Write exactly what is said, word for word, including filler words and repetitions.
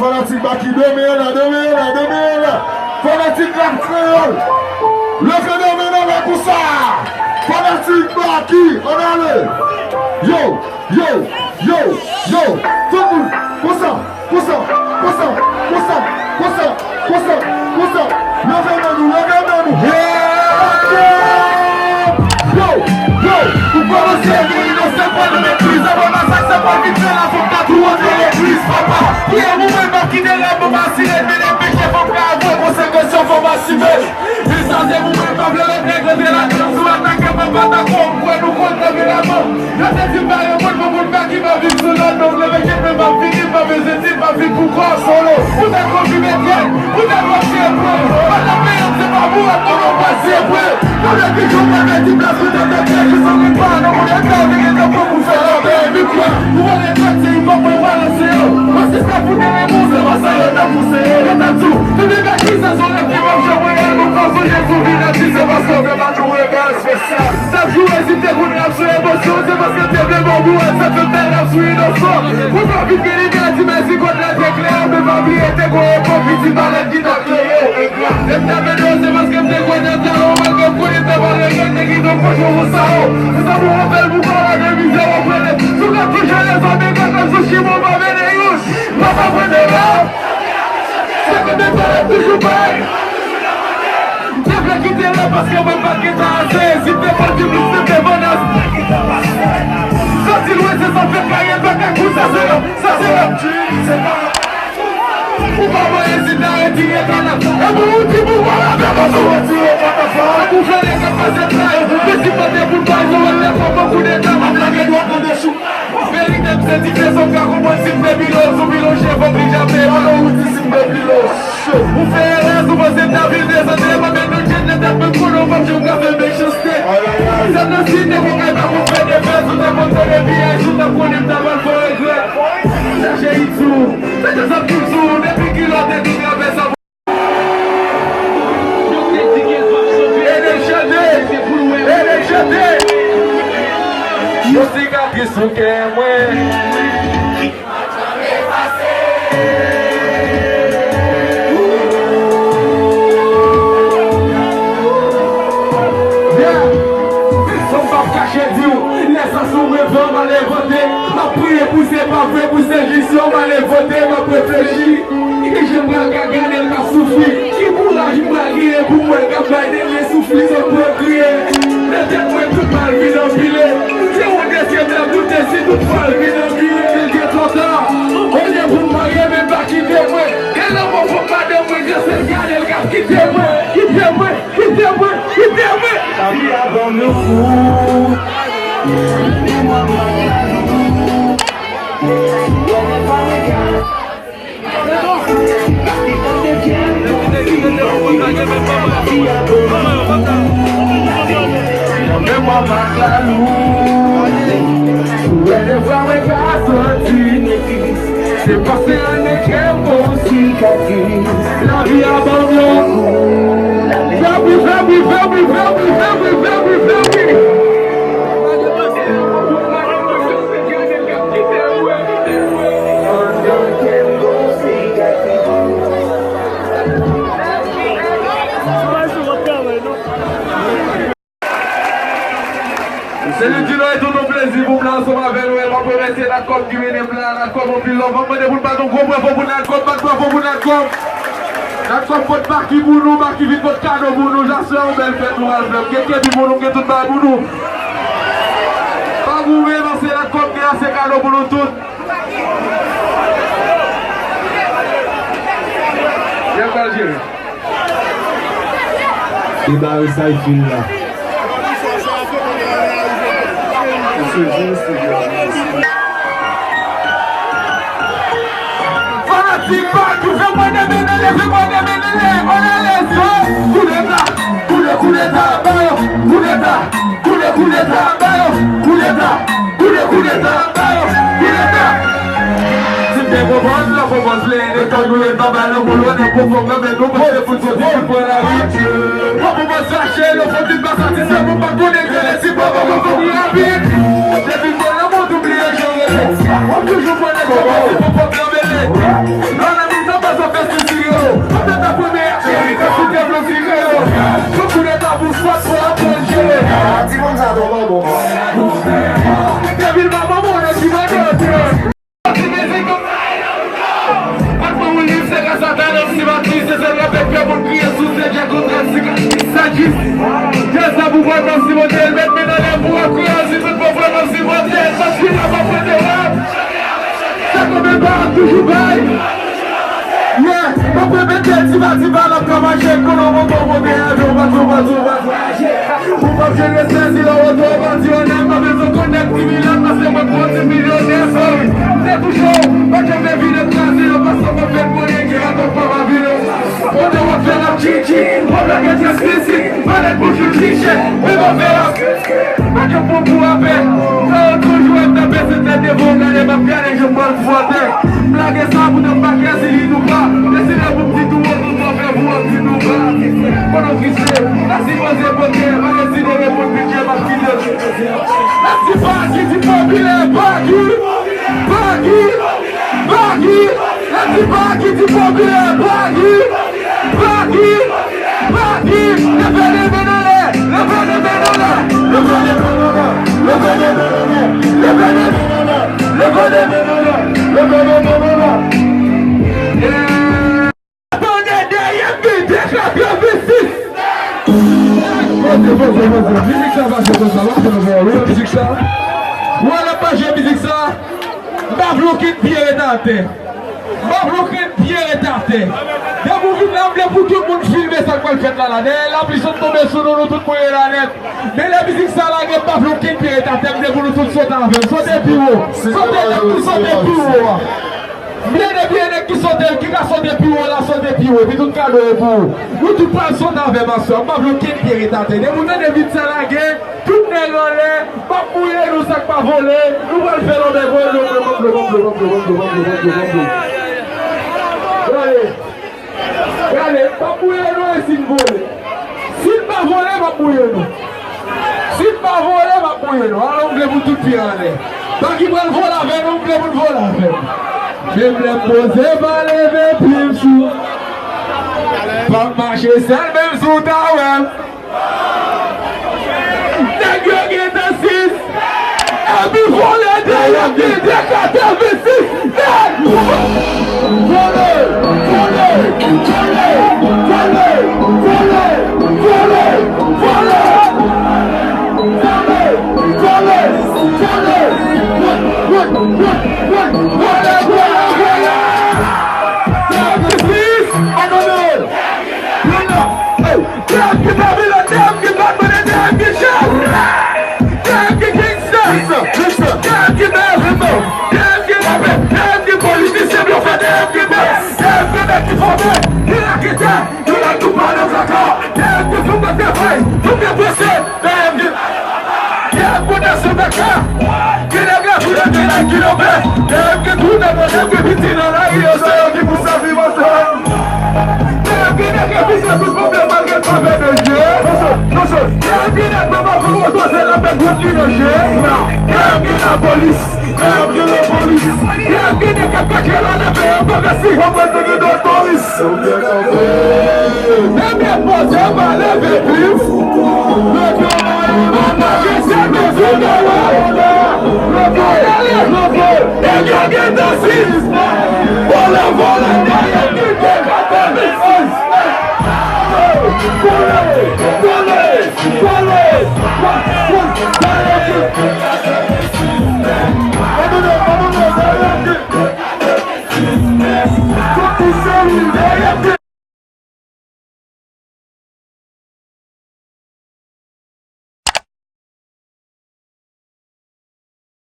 Fanatik Baky, de men an la, de men an la, de men an la. Fanatik Rap Kreyòl, leve de men an la konsa. Fanatik Baky, ann ale. Yo, yo, yo, yo. Tout moun, konsa, konsa, konsa. Leve men nou, leve men nou. Hey! Yo, yo, pou kòmanse, nou inosan pran nou metriz. Apre masak, sa pral vin fè la fòk ta tou antre legliz, papa. Priyè pou mwen pa kite la pou m asire, men lè peche fòk ka avwe, konsekrasyon fòk asime. Mesaj pou mwen pa vle lòt nèg rantre ladan, sou atake papa ta kò, m kwè nou konn leve la men. Yo te di m pa reponn pou moun pa ki pa viv sou lòd, donk leve kèt mwen pa vini, pa bezwen di m pa viv pou kò solo. Poutèt konfi metrèt, poutèt wòch se pran. Pa t ap peye m, se pa pou wè konnen w pa se vre. Konnen ki jou mwen mete plas pou tèt tèt, ki san mil pa nan moun eta, men gen tan pou fè la pè, epi kwè. Ou wè lè tèt se hip hop mwen balanse yo. Mwen se sa pou dere moun, se pa sa yo t ap pouse yo. Yo t ap di w, se de gad ki se son rèv ki p ap janm reyèl, nou pa sonje sou vin ap di se paske w te pa tou reyèl. Sa jou ezite pou n rap sou emosyon, se paske te vle bon pou wè sa fè m ta rap sou inosan. Mwen pa vin vini, men di mèsi kot la te klè, men pa bliye te gon epòk piti malad ki t ap kreye. Lè m t ap ede w, se paske m te kwè nan talan w, malgre m konnen ta pral regrèt, te kite w pran jou pou sa w. Se sa pou w fè l pou kò la de mizè w ap rele. Si w ka toujou rezon, men gad nan sou chimen w pa mennen youn. Papa mwen de la. Se kote pale toujou bay. M te vle kite la paske mwen pa t gen tan ase. Si m te pral di plis, se te vannas. Soti lwen, se sa fè kayèl pa ka kout sa se rap, sa se rap. Ou pa voye si ta retire kanal. E pou ou di pou wè avè mwen sou retire kanal. Pou fè lè k ap pase tray. Pesi pote pou l bay sou wè lè fò bon koudeta. M ap lage dwat nan dechou. Verite m se ti fè sa w ka konprann si m fè pilo sou pilo chèf oblije ap peye palo ou di si m fè pilo. Ou fè erè si w panse m ta vin dezòde, mwen met nou tchèt nan tèt mwen konnen w p ap janm ka fè mechanste. Sèl nan si te konn kay pa konn fè defèt, ou te konn tande piyay, si w t ap konnen m ta pral fè w regrèt. Chache it sou ou, mete zanmi sou ou, depi kilè w te vin travèse. Ede chante! Ede chante! Yon sikatris sou kè mwen. Yeah! Sa m p ap kache di w, lè sa sou mwen fè w mal envante. M ap priye pou se pa vre, pou se jis yo mal envante, m ap reflechi. Ki jan m pral ka gade l k ap soufri? Ki kouraj m pral genyen pou m wè l k ap bay de men soufri san pran kriye? Nan tèt mwen tout mal vin anpile. M te wont èske m t ap doute si tout fwa l vin anpile. Li te twò ta. Olye pou m marye men pa kite mwen. Kè lanmò fòk madanm mwen, jan sèl gade l k ap kite mwen. Kite mwen, kite mwen, kite mwen. Lavi a ban m yon kou. Men mwen m ap gade w. Men mwen m ak lalou. Ou wè lè fwa mwen ka santi. Se paske ann kè m gon sikatris. Lavi a ban m yon kou. Fè bri, fè bri, fè bri, fè bri, fè bri, fè bri, fè bri. Se Ludilo, e toujou yon plezi pou m la ansanm avè nou, e m ap remèsye Natcom ki mennen m la, Natcom anpil love. Ann mande pou n bat yon gwo bravo pou Natcom, bat bravo pou Natcom. Natcom pot Baky pou nou, Baky vin pot kado pou nou, Jasper, yon bèl fèt nou pral fè. M gen kebi pou nou, m gen tout bagay pou nou. Pa goumen, paske Natcom gen ase kado pou nou tout. Byen pral jere. E bare sa e fin la. Fanatik Baky, fè mwen de men anlè, fè mwen de men anlè, anlè, let's go. Koudeta, koudeta, koudeta, ba yo, koudeta, koudeta, koudeta, koudeta, koudeta, ba yo, koudeta. Si m te konprann, lè konprann vle, etan nou ret anba lanmou lwen, nan pwofondè men nou, panse pou soti pou pran lari. Pwòp ou pa fache, lè w fè ti pa satisfè, pou pa konnen ke lè ti papa pa fè pi rapid. Depi m pran lanmou, tou bliye jan rele. W ap toujou pran lè konprann, se pou pwòp nan mele. Non, nan Depi l pa bon, bon, yo ti mande yo te. Ak mwen, ou liv, se gras a Talan, si matin, se sèl rapè k fè moun kriye sou se Djè kontrè, sikatris, sadis. Djè sa pou vrèman sipote l, met men nan lè pou ap kriye, si tout bon vrèman sipote l, paske la pa pote w ap. Sa konbyen pa ap toujou bay. Yeah, mwen premye tèl diva diva l ap ka mache, kono moto monte avyon, bato, bato, bato. Ou p ap jwenn respè si lè w oto w pa di onè, pa bezwen konèt ti milat, paske mwen pwodui milyonè, sorry. M te touche w, pa janm vin kraze, yo pa sa pa fèt mwen, gen ki rakonte pa pa vin. Kote w ap fè l ap tchitchi, w ap lage tèt fisi, malèt bouch ou tchitchi, revòlvè ap. Pa janm pran pou apè, sa yo toujou ap tape se tèt devan w gade, m ap gade jan m pral fwatè. M lage sa pou nou pa kè si li nou pa. Deside pou m di tou wo, tout move pou w ap di nou pa. Pandan vise, la sipoze pote, pa deside reponn bidjè, m ap kite. Nèg di pa ki di popilè, pa ki, pa ki, pa ki. Nèg di pa ki di popilè, pa ki, pa ki, pa ki. Leve de men anlè, leve de men anlè, leve de men anlè, leve de men anlè, leve de men anlè, leve de men anlè, leve de men anlè. Yeah. Tande dèyè m gen de katrevensis. Poze, poze, poze. Mizik sa pase konsa, w ap fè yon vòl, w wè mizik sa. W wè l ap mache mizik sa. M pa vle okenn pye ret atè. M pa vle okenn pye ret atè. Depi w vin la, m vle pou tout moun filme sa k pral fèt la, la. Dèyè lapli sot tonbe sou nou, nou tout mouye la nèt. Men lè mizik sa lage, m pa vle okenn pye ret atè, m vle pou nou tout sote avè m. Sote pi wo. Sote nèg ki sote pi wo a. M vle depi e nèg ki sote, ki ka sote pi wo la, sote pi wo. Epi tout kado yo pou ou. Nou tout pral sote avè m aswè. M pa vle okenn pye ret atè. Depi w tande bit sa lage, tout nèg anlè, m ap mouye nou sa k pa vole, nou pral fè lanmè vole. Gade, gade, m p ap mouye nou e si n vole. Si n pa vole, m ap mouye nou. Si n pa vole, m ap mouye nou. Alò, m vle pou tout pye anlè. Pa ki pral vole avè nou, m vle pou n vole avè m. Menm lè m poze, pa leve pye m sou. Pa m mache sèl, menm si w ta wè m. Nèg yo gentan sis. Epi vòlè dèyè m gen de katrevensis. Nèg! Vòlè! Vòlè! Vòlè! Vòlè! Vòlè! Vòlè! Vòlè! Vòlè! Vòlè! Vòlè! Vòlè! Vòlè! Katrevensis! Anonde! Plen nan! Hey! Dèyè ki pa vile, dèyè ki pa vile, dèyè ki chèf! Dèyè ki gangsta! Dèyè ki mè! Dèyè ki lapè! Dèyè ki politisyen blofè! Dèyè ki mè! Dèyè ki nèg ki fòme! Ki raketè! Ki nèg ki pa nan traka! Dèyè ki fou mèt travay! Fou mèt prese! Dèyè ki Dèyè ki kote sou bèk la! Ki nèg la vile, ki nèg ki nonbe! Dèyè ki tounen, dèyè ki piti nan lari yo, se yo ki pou sèvi mantè! Depi nèg refize tout pwoblèm malgre l pa fè de je. Depi nèg nan move moto se lapè gwòt ki nan je. Depi lapolis, depi lapolis. Depi nèg k ap kache la nan peyi an pa fè si. Konprann nèg yo dòtoris. Depi poze pa leve plis. Nèg yo pa mache se mezi nan wè. Nèg yo ale. Nèg yo gentan sis. Vòlè, vòlè, dèyè.